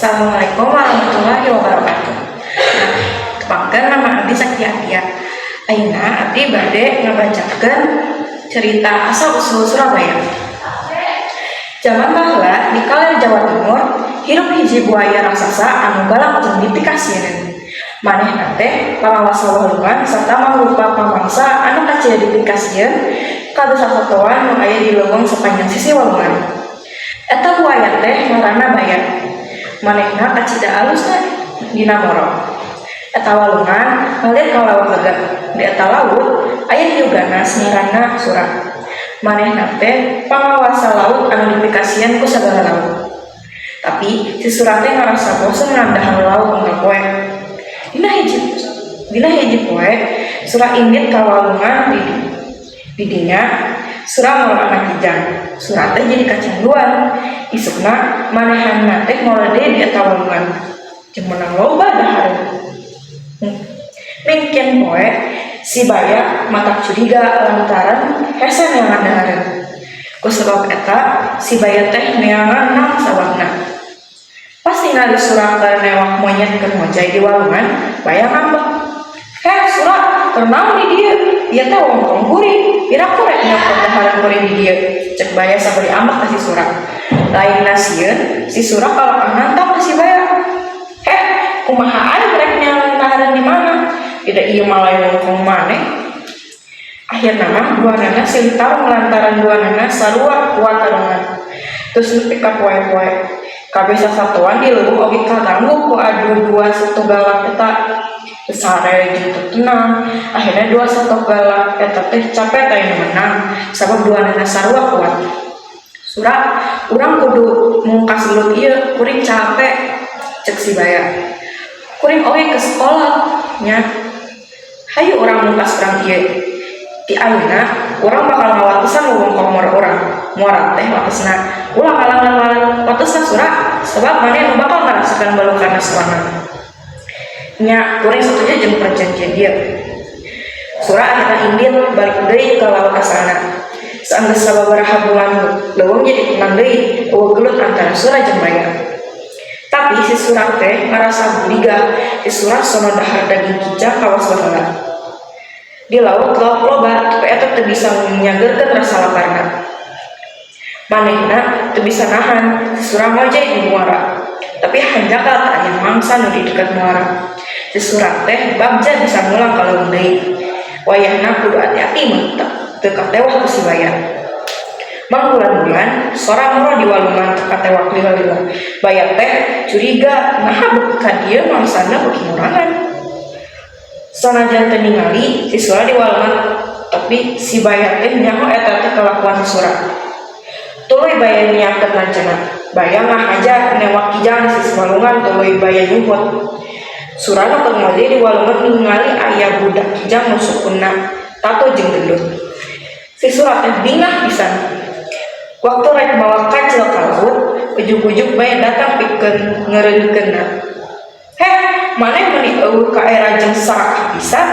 Assalamualaikum warahmatullahi wabarakatuh. Nah, tepangkeun, nama abdi Sakti Atia. Ayeuna abdi bade ngabacakeun cerita asal usul Surabaya. Zaman baheula di kaler Jawa Timur, hirup hiji buaya raksasa anu galak jeung dipikasieun. Manehna teh pangawasa walungan serta mangrupa pamangsa anu kacida dipikasieun ka sasatoan nu aya di leuweung sepanjang sisi walungan. Eta buaya teh ngaranna Baya. Manehna kacida alusna dina moro. Eta walungan ngalir ka Laut Lega. Di eta laut aya hiu ganas ngaranna Sura. Manehna teh pangawasa laut anu dipikasieun ku sagala laut. Tapi si Sura teh ngarasa bosen ngadahar lauk unggal poe. Dina hiji poe, Sura indit ka walungan. Di dinya Sura moro anak kijang. Sura teh jadi kacanduan. Isukna manehna teh moro deui di eta walungan. Jeung meunang loba dahareun. Mingkin poe si Baya matak curiga lantaran hese neangan dahareun. Ku sebab eta si Baya teh neangan naon sababna. Pas ningali Sura keur newak monyet keur ngojay di walungan, Baya ngambek. "Heh Sura, keur naon di dieu? Ieu teh wewengkon kuring. Piraku rek nyokot dahareun kuring di dieu?" Cek Baya sabari ambek ka si Sura. Lainna sieun, si Sura kalakah nantang ka si Baya. "Heh, kumaha aing rek neangan dahareun di mana? Tidak, ieu mah lain wewengkon maneh." Akhirna mah duanana silih tarung lantaran duanana sarua kuat tarungan. Terus nepi ka poe-poe. Kabeh sasatoan di leuweung oge kaganggu ku adu dua sato galak eta. Teu sare jeung teu tenang. Akhirna dua sato galak eta teh capek taya nu menang sabab duanana sarua kuat. "Sura, urang kudu mungkas gelut ieu, kuring capek," cek si Baya. "Kuring oge ke sekolah nya. Hayu urang mungkas perang ieu. Ti ayeuna urang bakal ngawatesan wewengkon muara urang." Muara teh watesna. "Ulah ngalanggar watesna, Sura, sebab maneh nu bakal ngarasakeun balukana sorangan." "Nya, kuring satuju jeung perjanjian ieu." Sura akhirna indit balik deui ka laut asalna. Saenggeus sababaraha bulan, leuweung jadi tenang deui, euweuh gelut antara Sura jeung Baya. Tapi si Sura teh ngarasa guligah, si Sura sono dahar daging kijang kawas baheula. Di laut lauk loba, tapi eta teu bisa nyageurkeun rasa laparna. Manehna teu bisa nahan, si Sura ngojay di muara. Tapi hanjakal teu aya mangsa nu di deket muara. Si Sura teh bagja bisa mulang ka leuweung deui. Wayahna kudu hati-hati mun teu katewak ku si Baya. Mangbulan-bulan, Sora moro di walungan teu katewak lila-lila. Baya teh curiga, naha beuki ka dieu mangsana beuki ngurangan. Sanajan teu ningali si Sura di walungan, tapi si Baya teh nyaho eta teh kalakuan si Sura. Tuluy Baya nyiapkeun rencana. Baya ngahaja newak kijang di sisi walungan, tuluy Baya nyumput. Sura nu keur ngojay di walungan ningali aya budak kijang nu sukuna tato jeung gendut. Si Sura teh bingah pisan. Waktu rek mawa kancil ka laut, ujug-ujug Baya datang pikeun ngeureunkeunna. "Heh, maneh meuni euweuh kaera jeung sarakah pisan.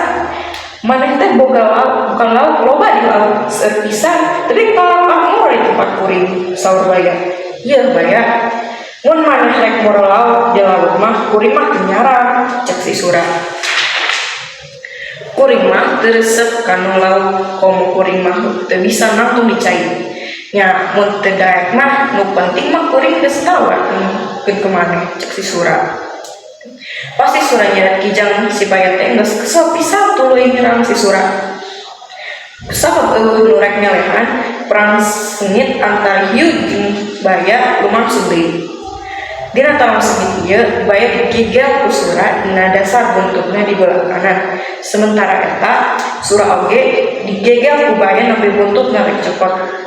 Maneh teh boga lauk, bukan lauk loba di laut seueur pisan, tapi kalakah moro di tempat kuring," saur Baya. "Ieu Baya, mun maneh rek moro lauk di laut mah, kuring mah teu nyarang," cek si Sura. "Kuring mah teu resep kana lauk, komo kuring mah teu bisa nangtung di cai. Nya, mun teu daek mah, nu penting mah kuring geus tawarkeun ka maneh," cek si Sura. Pas si Sura nyeret kijang, si Baya teh geus kesel pisan, tuluy nyerang si Sura. Sabab euweuh nu rek nyelehan, perang sengit antara hiu jeung Baya lumangsung deui. Dina tarung sengit ieu, Baya digegel ku Sura dina dasar buntutna di belah kanan. Sementara eta, Sura oge digegel ku Baya nepi buntutna rek copot.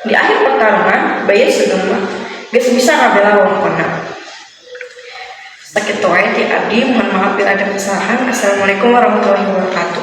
Di akhir pertarungan, Baya sugeng mah geus bisa ngabela wewengkonna. Sakitu wae ti abdi, mohon maaf bila ada kesalahan. Assalamualaikum warahmatullahi wabarakatuh.